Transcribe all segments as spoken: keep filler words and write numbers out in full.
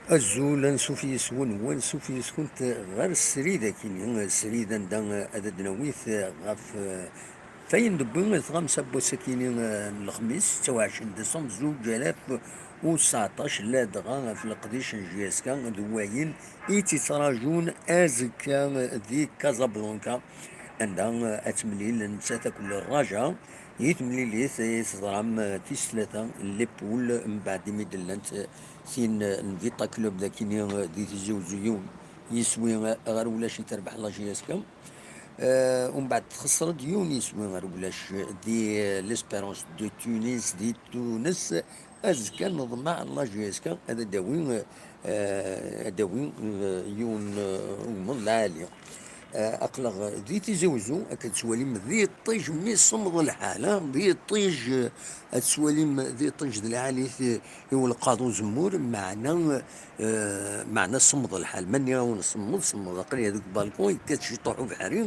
Azul, ansuf yes-wen, wansuf yes-kunt ɣer srid akini, srid anda ad d-nawit ɣef, eh, fayen d-wwi tɣamsa n wass-akini, eh, n lexmis, setta u ɛecrin décembre zuǧ alaf u tseɛṭac, ladɣa ɣef leqdic n J S K d wayen i tt-ittrajun azekka di Casablanca, anda, eh, ad temlil nettat akked Raja. Di temlilit i teẓram, eh, tis tlata n les poules, mbeɛd imi d-llant, eh, tin, eh, n Vita Club d akini, eh, di Tizi Uzzu, yiwen yiswi, eh, ɣer ulac i terbeḥ la J S K. Eh, umbeɛd txesser-d yiwen yiswi ɣer ulac, eh, di, eh, l'Espérance de Tunis di Tunes. Azekka neḍmeɛ la J S K ad d-tawi, eh, ad d-tawi, eh, yiwen, eh, ugmuḍ lɛali. Eh, aql-aɣ di Tizi Uzzu, akka tettwalim di iṭij mi semmeḍ lḥal, ah, di iṭij, eh, ad tettwalim di iṭij d lɛali, eh, i ulqaḍ uzemmur, meɛna, eh, meɛna semmeḍ lḥal. Ma nniɣ-awen semmeḍ, semmeḍ, aql-i deg balkun, yekkat ciṭuḥ ubeḥri,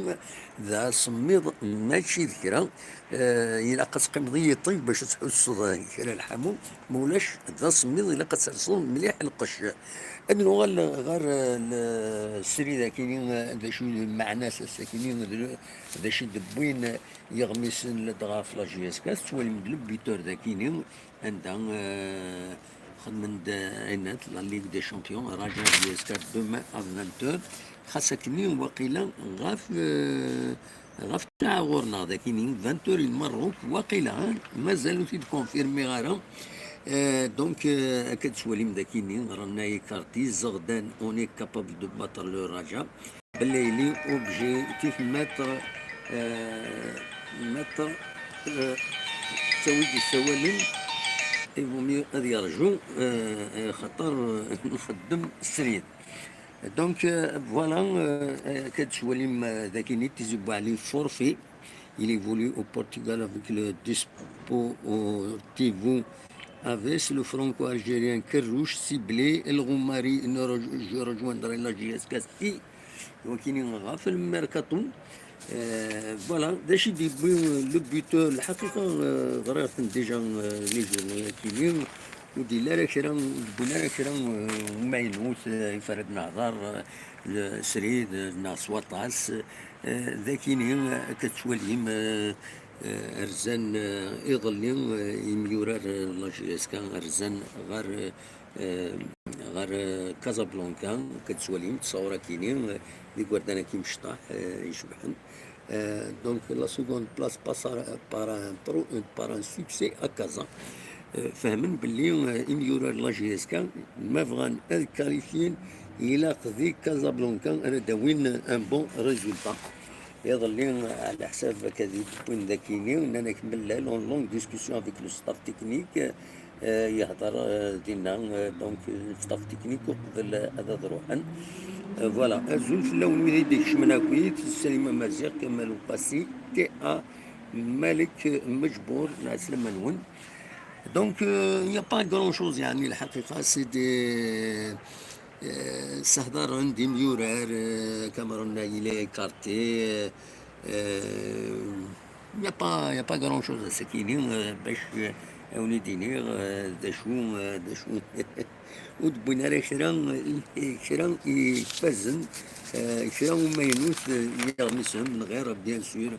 d asemmiḍ mačči d kra. Eh, ilaq ad teqqimeḍ i yiṭij bac ad tḥusseḍ kra lḥamu, ma ulac d asemmiḍ ilaq ad terseḍ mliḥ lqecc. Ad nuɣal ɣer, eh, le-, srid akini, eh, d acu i d lmeɛna-s ass-akini, d, d acu i d-wwin yiɣmisen ladɣa ɣef la J S K, tettwalim-d le buteur d akini, anda, eh, xedmen-d, eh, ayen, la Ligue des Champions, Raja J S K demain à vingt heures. Xas akkenni waqila ɣef, eh, ɣef ssaɛa ɣur-neɣ d akini, vingt heures i Lmerruk, waqila, eh, mazal ur t-id-confirmiɣ ara. Eh, donc, eh, akka d-tettwalim d akini, Rana écarté, Zeɣdan, on est capable de battre le Raja. Bellayli, objectif, maître, euh, maître, euh, ttawid yessawalen, il vaut mieux ad yerju, euh, euh, xaṭer, euh, nxeddem srid. Donc, euh, voilà, euh, euh, akka d-tettwalim, euh, d akini Tizi Bouali forfait. Il évolue au Portugal avec le Desportivo Aves, le franco-algérien Kerrouche ciblé, El Roumari ne re-, je rejoindrai la J S K si, wakini ɣef le mercato. Euh, voilà, d acu i d-yewwi le buteur, lḥaqiqa, euh, ɣriɣ-ten déjà, euh, les journaux-akini, ur d-yelli ara kra, ur d-wwin ara kra, euh, umaynut, euh, ifrad nehḍer, euh, le srid, euh, neɣ s waṭas, euh, d akini, euh, akka tettwalim, euh, euh, rzan, euh, iḍelli, euh, imyurar, euh, la J S K, rzan ɣer, euh, eh, ɣer, eh, Casablanca, akka tettwalim, ttṣawur akini, eh, d igerdan akini imecṭaḥ, eh, icebḥen. Eh, donc, la seconde place passe à, par un pro-, par un succès à Casa. Eh, fehmen belli, eh, imyurar n la J S K, ma bɣan ad qualifyin, ilaq di Casablanca ara d-awin un bon résultat. Iḍelli, ɛla ḥsab akka d-wwin d akini, nnan-ak mellal, en longue discussion avec le staff technique, eh, yehder, eh, dinna, eh, donc, eh, staff technique uqbel ad ad ruḥen. Eh, voilà, azul fell-awen wid i d-ikecmen akkit, Salim Amaziɣ, Kamal Uqasi, T A, Malik Mejbour, lɛeslama-nwen. Donc, euh, il n'y a pas grand-chose, يعني, الحقيقة, c'est des, euh, سهدر عندي ميورار, euh, Cameroun, il est écarté, euh, euh, il n'y a pas, il n'y a pas grand-chose à ce qu'il y a, euh, باش, euh, on est dîner, euh, d acu, euh, d acu. Ur d-wwin ara kra, kra ifazen, euh, kra umaynut, euh, iɣmisen, من غير, bien sûr,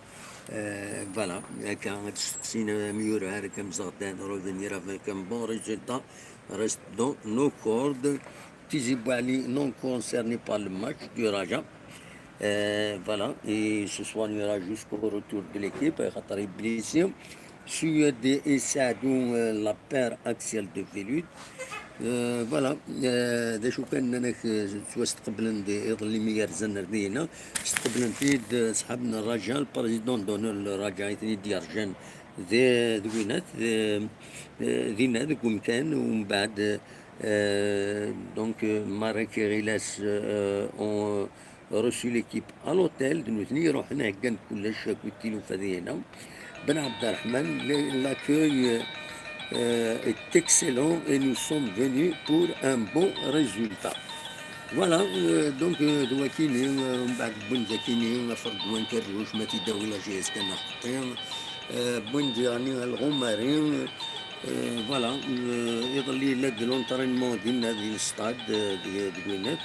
euh, voilà, akka ad testeqsin amyurar, akka mzeɣdan, revenir avec un bon résultat, reste dans nos cordes. Tizi Bouali non concerné par le match du Raja. Euh, voilà, et se soignera jusqu'au retour de l'équipe, خاطر est blessé. Suyad et Saadou, euh, la paire axiale de Velud. Euh, voilà, euh, d acu kan, nnan-ak, euh, ttwastqeblen-d iḍelli mi yerzan ar dina. Stqeblen-t-id, euh, ṣṣḥab n Raja, le président d'honneur n Raja, i ten-id-yerjan d, d winat, d, euh, dinna, deg umkan, umbeɛd, euh, donc, euh, Marek Ghilas, euh, ont reçu l'équipe à l'hôtel, d nutni iruḥen, heggan-d kullec, akked tilufa dinna. Ben Abderrahman, le-, l'accueil, euh, est excellent et nous sommes venus pour un bon résultat. Voilà, euh, donc, euh, d wakini, euh, umbeɛd wwin-d akini, afreg n wankerruc, ma t-id-tawi la J S K neɣ xeṭṭi. Euh, wwin-d, yeɛni, Al Ɣumari, Voilà, iḍelli yella-d l'entraînement dinna di l'stade, deg winat.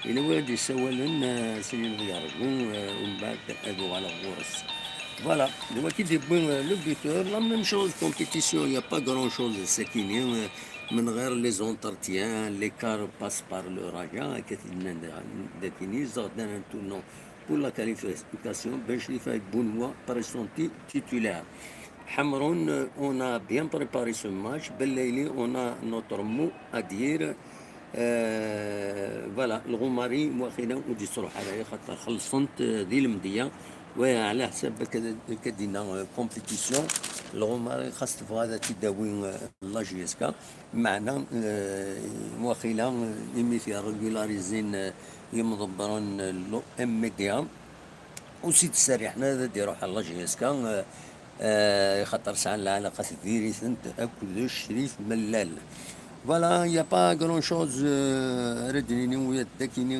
Yella win ad d-yessawalen, sini ad yerǧu, umbeɛd ad uɣaleɣ ɣur-s. Voilà, d waki d-yewwi le buteur. La même chose, compétition, il n'y a pas grand chose, sakini, من غير les entretiens, les quarts passent par le Raja, akka t-id-nnan dakini, Zagdan un tournant pour la qualification, Ben Chrifa et Bounoua pressentis titulaires. Ḥemrun, on a bien préparé ce match. Belaïli, on a notre mot à dire. Voilà, Lɣumari waqila ur d-yettruḥ ara, xaṭer xellṣent di Lemdeyya. Wa ɛla ḥsab akka d-inna compétition. Lɣumari xas tebɣa ad tt-id-tawi la J S K. Meɛna waqila imi t-régularizin yimḍebbren n l'O M D A, ur s-id-ttserriḥen ara ad d-iruḥ ɣer la J S K, xaṭer sɛan lɛalaqa tediri-tent akked Crif Mellal. Voilà, il n'y a pas grand chose ara d-nini, ula d dakini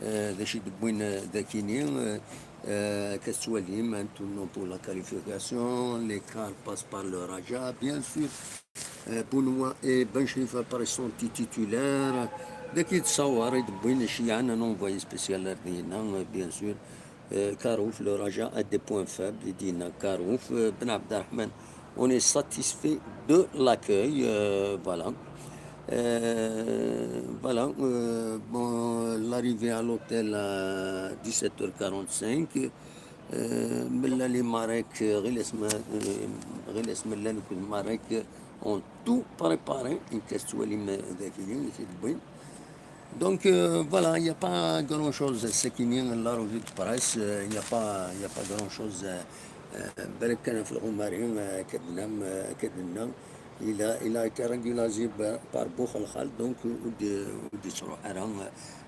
d acu i d-wwin dakini. Akka tettwalim, un tournant pour la qualification, les quarts passent par le Raja, bien sûr. Bounoua et Ben Chrifa pressentis titulaires. Daki d Sawar i d-wwin, ceyɛen un envoyé spécial ar dinna, bien sûr. Karouf, le Raja a des points faibles, i d-yenna Karouf. Ben Abderrahmane, on est satisfait de l'accueil, voilà. Voilà, bon, l'arrivée à l'hôtel à dix-sept heures quarante-cinq. Mella les Marek, ɣilas Mella les Marek ont tout préparé, une question, donc voilà, il n'y a pas grand chose, c'est qu'il y a la revue de presse, il n'y a pas, il n'y a pas grand chose. Balak kan ɣef Lɣumari, akka d-nnan, akka d-nnan, il a, il a été régularisé par Bouxelxal, donc ur d-yettruḥ ara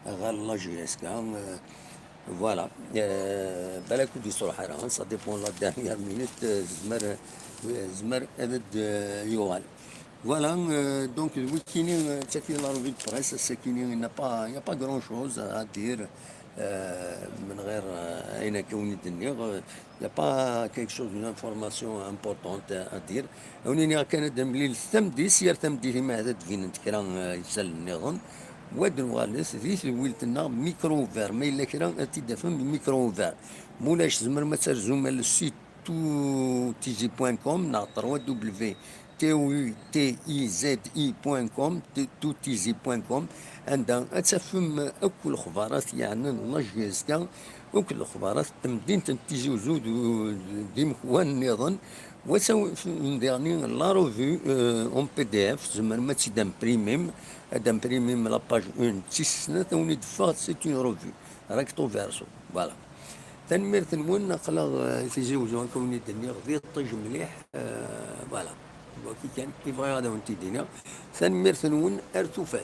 ɣer la J S K. Voilà. Balak ur d-yettruḥ ara, ça dépend la dernière minute, zmer, zmer ad d-yuɣal. Voilà, donc d wikini d taki la revue de presse, sakini il n'y a pas, il n'y a pas grand chose à dire. من غير ayen akka wen-d-nniɣ, il n'y a pas quelque chose, une information importante à dire. Awen iniɣ kan ad d-nemlil tameddit, yar tameddit imahat ad d-binent kra isallen nniḍen. Wa d nuɣalet di tedwilt-nneɣ Micro Ouvert, ma yella kra ad t-id-tafem di Micro Ouvert. Mulac, tzemrem ad terzum ar le site toutizi point com neɣ trois W T O U T I Z I point com, toutizi point com, anda ad tafem akk lexbarat yeɛnan la J S K, akked lexbarat n temdint n Tizi Uzzu d imekwan nniḍen. Wa d-tafem diɣen la revue en P D F, tzemrem ad tt-id-imprimim, ad imprimim la page un d tis snat, ad wen-id-teffeɣ, c'est une revue recto verso. Voilà. Tanemmirt-nwen, aql-aɣ i Tizi Uzzu, akka wen-d-nniɣ, d iṭij mliḥ. Voilà. Waki kan i bɣiɣ ad awen-t-id-iniɣ. Tanemmirt-nwen, ar tufat.